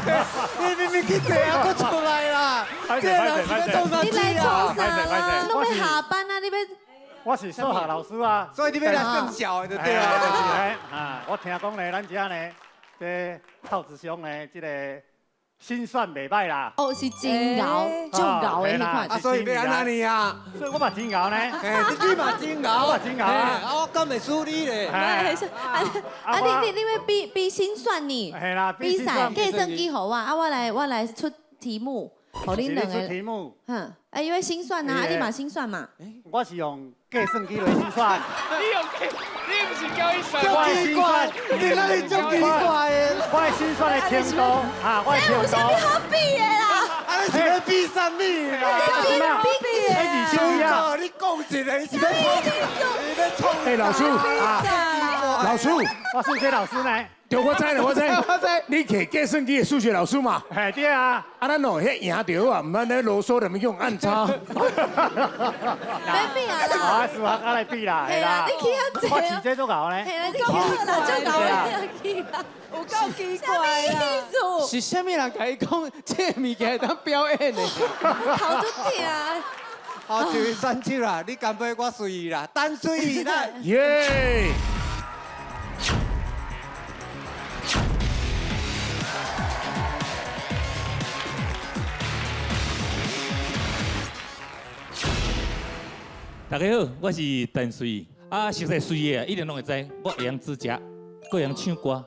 你明明去坐啊，阁出来啦！这人是欲创啥你来创啥啦？拢欲下班啊？你欲？我是数学老师啊，所以你欲来算数的就对啊。啊，我听讲呢，咱遮呢，这透子兄呢，这个心算袂歹啦。哦，是真𠢕，足𠢕的彼款。啊，所以欲按怎呢啊？所以我嘛真𠢕呢。哎，你嘛真𠢕，我嘛真𠢕啊！啊，我敢会输你咧？啊，你欲比比心算呢？比赛计算机予我，啊，我来出题目，予恁两个。出题目。哼，啊，因为心算啊，啊，你嘛心算嘛。我是用计算机来心算。你用计，你毋是教伊算？足奇怪，你哪里足奇怪的？我的心算的程度，啊，我的程度。这有啥物好比的啦？啊，你是欲比啥物啦？比比的。你讲一个是欲创，你欲创？哎，老师，老师，我数学老师呢。对，我知啦，我知。我知。你摕计算机的数学老师嘛？嘿，对啊。啊，咱哦，彼赢著啊，毋免咧啰嗦，踮咧用按叉。欲比啊啦！啊，数学啊来比啦，嘿啦，你去遐济。我饲这足𠢕呢。嘿啦，你去好啦，足𠢕的去啦，有够奇怪啦！是啥物人共伊讲这个物件会当表演的？头足疼。好，这位选手啦，你干杯，我随意啦，陈随意啦。耶！大家好，我是陈随啊，熟似随的啊，一定拢会知，我会晓指甲，阁会晓唱歌，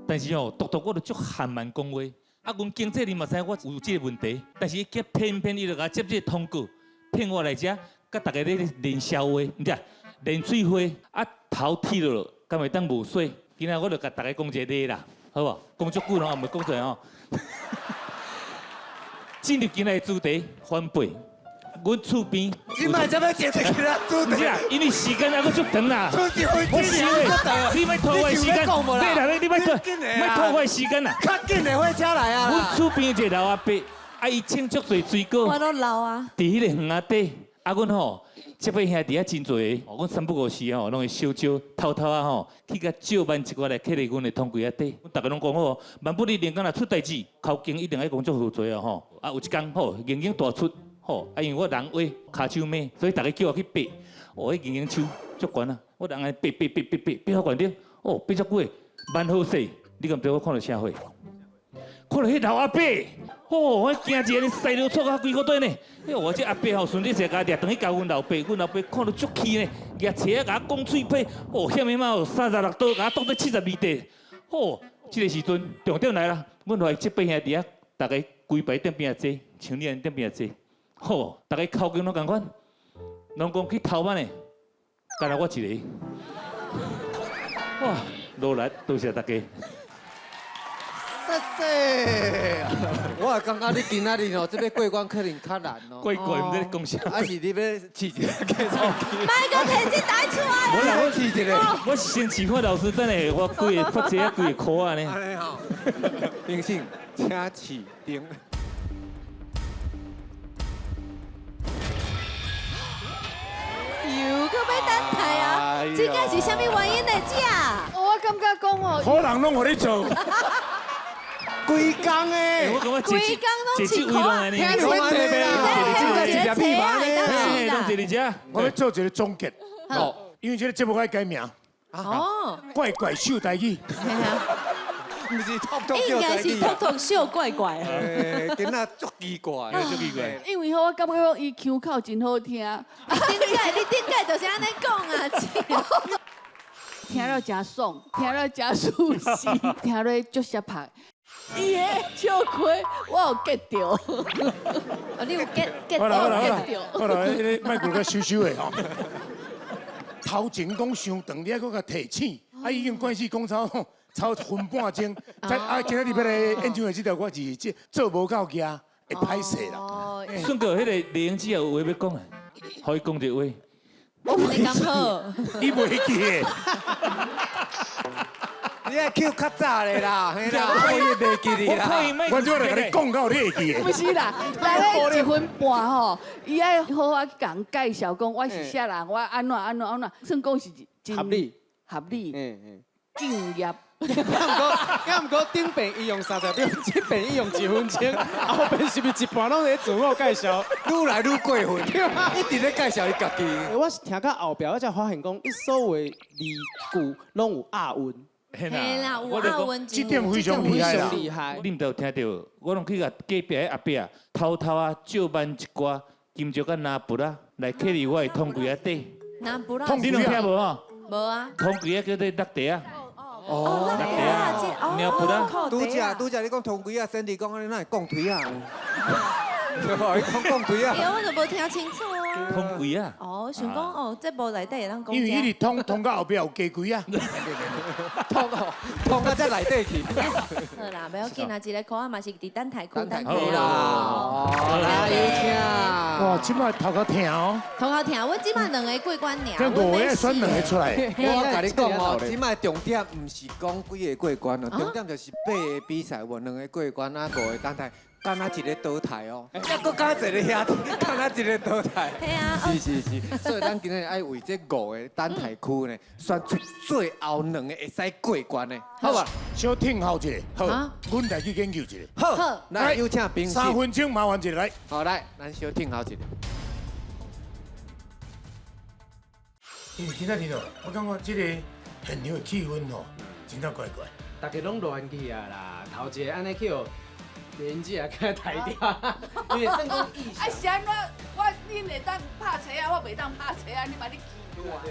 但是哦，独独我就足含慢讲话。啊，阮经济人嘛知我有这个问题，但是伊偏偏伊就共我接这个通告，骗我来遮，佮大家咧练笑话，毋对，练喙花，啊头剃落，敢会当无洗？今仔我就共大家讲一个例啦，好无？讲足久拢也袂讲出来吼。进入今仔的主题，翻倍。阮厝边，你莫这欲接一个主题，因为时间还阁足长啦。我是你莫拖我时间，你来，你莫拖，莫拖我时间啦。较紧的火车来啊！阮厝边一个老阿伯，啊，伊种足济水果，我拢老啊。伫彼个园仔底，啊，阮吼这摆兄弟仔真济个，阮三不五时吼，拢会小招偷偷啊吼，去共借万一寡来刻伫阮的通柜仔底。逐家拢讲好，万不利连工若出代志，口径一定爱讲足负责哦吼。啊，有一工吼，硬硬大出。吼，啊，因为我人矮，跤手猛，所以逐家叫我去爬。哦，彼硬硬手足悬啊！我人按呢爬爬爬爬爬爬到悬顶，哦，爬足久的，蛮好势。你敢知我看著啥货？看著彼老阿伯，哦，我惊一个驶落错到规个底呢。哎，我这阿伯吼，顺利势共掠转去共阮老爸，阮老爸看著足气呢，举锤仔共我讲喙䫌，哦，险的嘛有36刀，共我剁做72块。哦，这个时阵重点来啦，阮来这辈兄弟仔，逐家规排踮边仔坐，像你按呢踮边仔坐。好，逐家口径拢仝款，拢讲去偷挽的，干焦我一个。哇，努力，多谢大家。谢谢。我也感觉你今仔日吼，这欲过关可能较难哦。过关毋知咧讲啥。还是你欲试一下计算机？莫阁提这台出来。无啦，我试一下。我先试看老师，等下我规个发这规个箍按呢。按呢吼。明星，请试灯。又阁欲等待啊！这个是啥物原因呢？姐，我感觉讲哦，好人拢予你做，规工的，规工拢饲苦啊！听你讲这个，我欲做一个总结，哦，因为这个节目爱改名，哦，怪怪秀台语。毋是托托应该是托托秀怪怪。欸，囡仔足奇怪，足奇怪。因为吼，我感觉讲伊腔口真好听。顶届你顶届就是按呢讲啊，听了真爽，听了真舒适，听了足适拍。伊的笑亏，我有 get 到。哦，你有 get get 好啦好啦好啦到。好啦，彼个麦克较收收的吼。头前讲伤长，你还阁共提醒，啊已经关系讲超超分半钟，才啊今仔日欲来演唱会这条歌是这做无够额，会歹势啦。顺哥，彼个丽英姐有话欲讲啊，予伊讲一个话。你敢好？你袂记的。你爱 Q 较早的啦，嘿啦，我也袂记得啦。我这来共你讲到你会记的。不是啦，来咧一分半吼，伊爱好好去共人介绍讲我是啥人，我按怎按怎按怎，算讲是真合理，合理，敬业。啊，毋过顶遍伊用30秒，这遍伊用1分钟，后边是毋是一半拢伫自我介绍？愈来愈过分，一直咧介绍伊家己。我是听到后壁，我才发现讲，伊所有的字句拢有押韵。嘿嘿啦，有押韵，这点非常厉害啦。厉害。你毋知有听著，我拢去共隔壁的阿伯啊，偷偷啊借慢一寡金石佮拿布啊，来刻伫我的通柜仔底。拿不啦？你拢听无吼？无啊。通柜仔叫做落地啊。哦，落地啊，猫布啊。拄则拄则，你讲通柜仔，先你讲安呢，哪会讲腿啊？对无？你讲讲腿啊？对，我就无听清楚啊。通柜啊。哦，想讲哦，这无内底会当讲。因为一直通通到后壁有鸡龟啊。通哦，通到这内底去。好啦，不要紧啊，一个箍仔嘛是伫等待区等好啦，好啦，有请。哇，这摆头壳疼哦。头壳疼，阮这摆两个过关尔。这五个选两个出来。我共你讲哦，这摆重点毋是讲几个过关哦，重点就是八个比赛，无两个过关啊，五个等待。敢若一个倒台哦，啊，阁敢若一个兄弟，敢若一个倒台。嘿啊，是是是，所以咱今日爱为这五个等待区呢，选出最后两个会使过关的，好无？小听候一下，好，阮来去研究一下。好，来有请评审。 3分钟麻烦一下来。好来，咱小听候一下。因为今仔日哦，我感觉这个现场的气氛吼，真正怪怪。大家拢乱去啊啦，头一个按呢去予莲姐啊，给抬掉，因为算讲啊，是按怎？我恁会当拍车啊，我袂当拍车啊，你嘛你气我。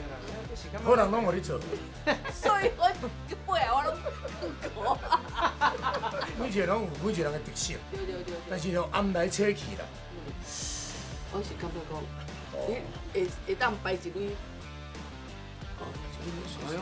好人拢予你做。所以我尾仔我拢放过。每一个拢有每一个人的特色。对对对。但是吼，暗来扯去啦。我是感觉讲，你会会当摆一蕊。哎呦。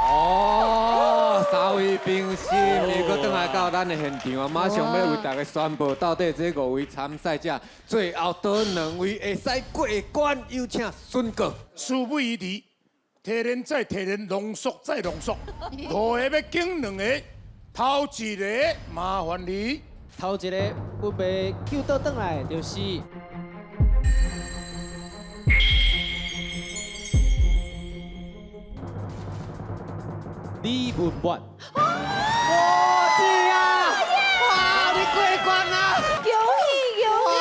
哦，三位评审，又阁转来到咱的现场啊！马上欲为大家宣布，到底这五位参赛者最后佗两位会使过关？有请孙哥。事不宜迟，提炼再提炼，浓缩再浓缩，五个欲拣两个，头一个麻烦你。头一个我欲叫倒转来，就是李文博。哇，姐啊！哇，你过关啊！恭喜恭喜！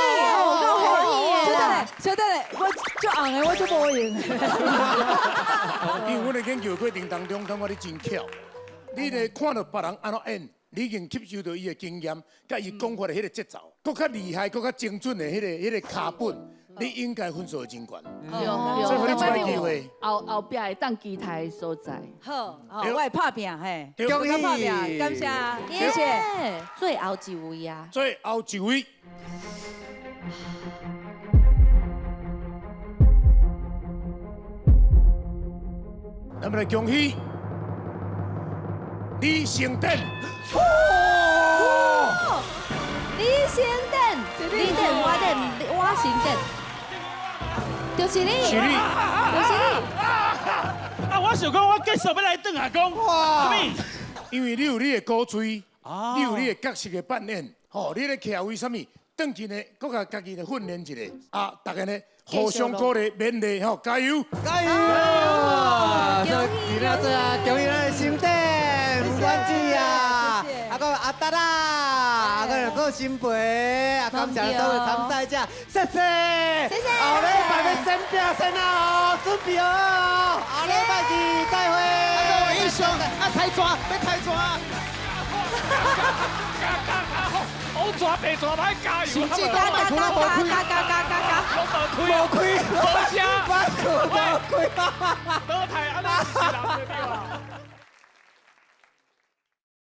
我够欢喜的。小等下，我足红的，我足无闲。因为阮的研究过程当中，感觉你真巧，你咧看到别人按怎演，你已经吸收到伊的经验，佮伊讲法的彼个节奏，阁较厉害，阁较精准的彼个脚本，你应该分数会真悬。所以予你一摆机会。后后壁会当期待的所在。好，我会拍拼嘿，恭喜我拍拼，感谢，谢谢。最后一位啊，最后一位。咱们来恭喜李成典。你先等，你等，我等，我先等，就是你，是你，就是你。啊，我想讲，我继续欲来转来讲，啥物？因为你有你的鼓吹，你有你的角色的扮演，吼，你咧徛位啥物？转去呢，阁共家己来训练一下，啊，大家呢互相鼓励、勉励，吼，加油！加油！所以今仔做啊，恭喜咱的新店，关子啊！啊，啊，閣阿達啦，啊，閣郭新培，啊，感謝所有參賽者，謝謝，謝謝。後禮拜欲先拼先啊，準備好哦，後禮拜二再會。啊，英雄，啊，抬抓，欲抬抓。好抓白抓歹加油！甚至讲麦克拢无开，加加加加加，无开，无声，麦克无开，倒台安尼是人对吧？